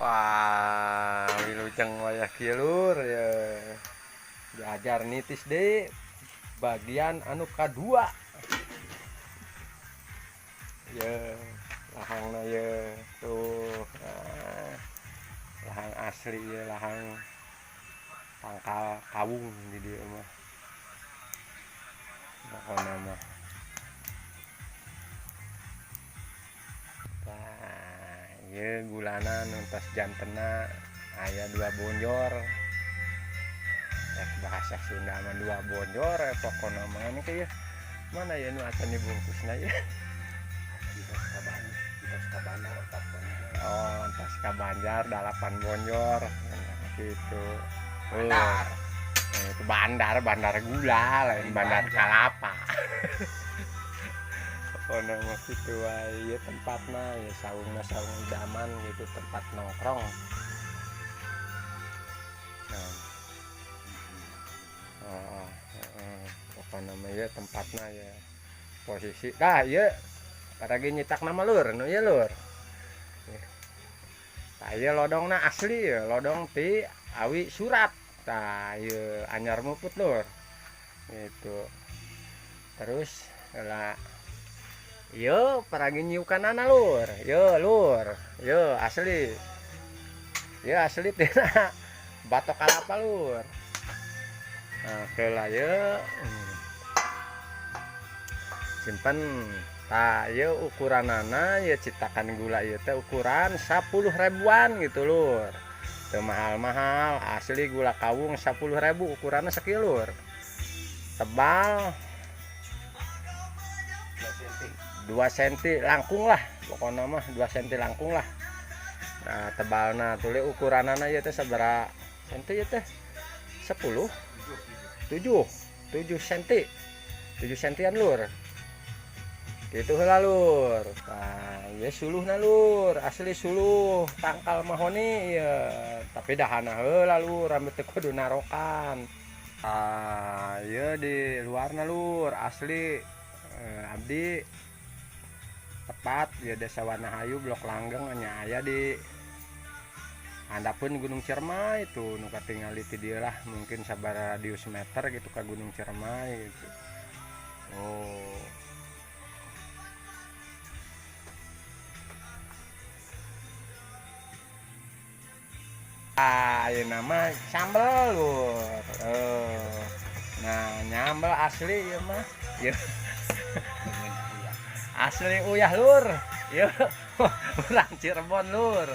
Wah, wilujeng wayah kieu, lur, ya. Diajar nitis deui bagian anu kadua. Ya, lahangna ye tuh. Nah, lahang asli ya, lahang tangkal kawung di dieu mah. Pokona mah. Nah, ieu gulana nu tos jantenna aya dua bonjor. Bahasa Sunda mah dua bonjor ya, pokona mah ini kayak mana ya nu acan dibungkusna ya. Ditos ka Bandar 4 bonjor. Oh, tas ka Banjar 8 bonjor. Nah, gitu. Bandar. Oh, itu bandar, bandar gula, lain bandar Banjar. Kalapa. Pokona mah kitu wae ieu tempatna ya, saungna saung idaman gitu, tempat nongkrong. Nah. Oh, heeh. Pokona mah ieu tempatna ya. Posisi tah ieu paragi nyitak nama, lur, nu ieu, lur. Tah, ieu lodongna asli ya, lodong ti awi surat. Tah, ieu anyar muput, lur. Gitu. Terus lah ieu paragi nyiukanana, lur. Ieu, lur. Ieu asli. Ieu asli tina batok kalapa, lur. Nah, lah ieu. Simpen. Tah, ieu ukuranana ieu citakan gula ieu teh ukuran 10 ribuan gitu, lur. Teu mahal-mahal, asli gula kawung 10.000 ukuranna sakieu, lur. Tebal 2 cm. 2 cm langkung lah, pokoknya mah 2 cm langkung lah. Nah, tebalna tuli ukuranana ieu teh sabaraha senti ieu teh? 10 7 7 cm, 7 sentian, lur, gitu heula, lur. Nah, ieu suluhna, lur, asli suluh tangkal mahoni ya, tapi dahana heula, lur, rambut teh kudu narokan. Ah, ieu di luarna, lur, asli abdi tepat ya Desa Wanahayu, Blok Langgeng, nya aya di handapeun Gunung Ciremai itu nu katingali ti dieu lah, mungkin sabaraha radius meter gitu ka Gunung Ciremai gitu. Oh. Ah, ayeuna mah sambel, lur. Nah, nyambel asli ieu mah. Ieu asli uyah, lur. Ieu urang Cirebon, lur.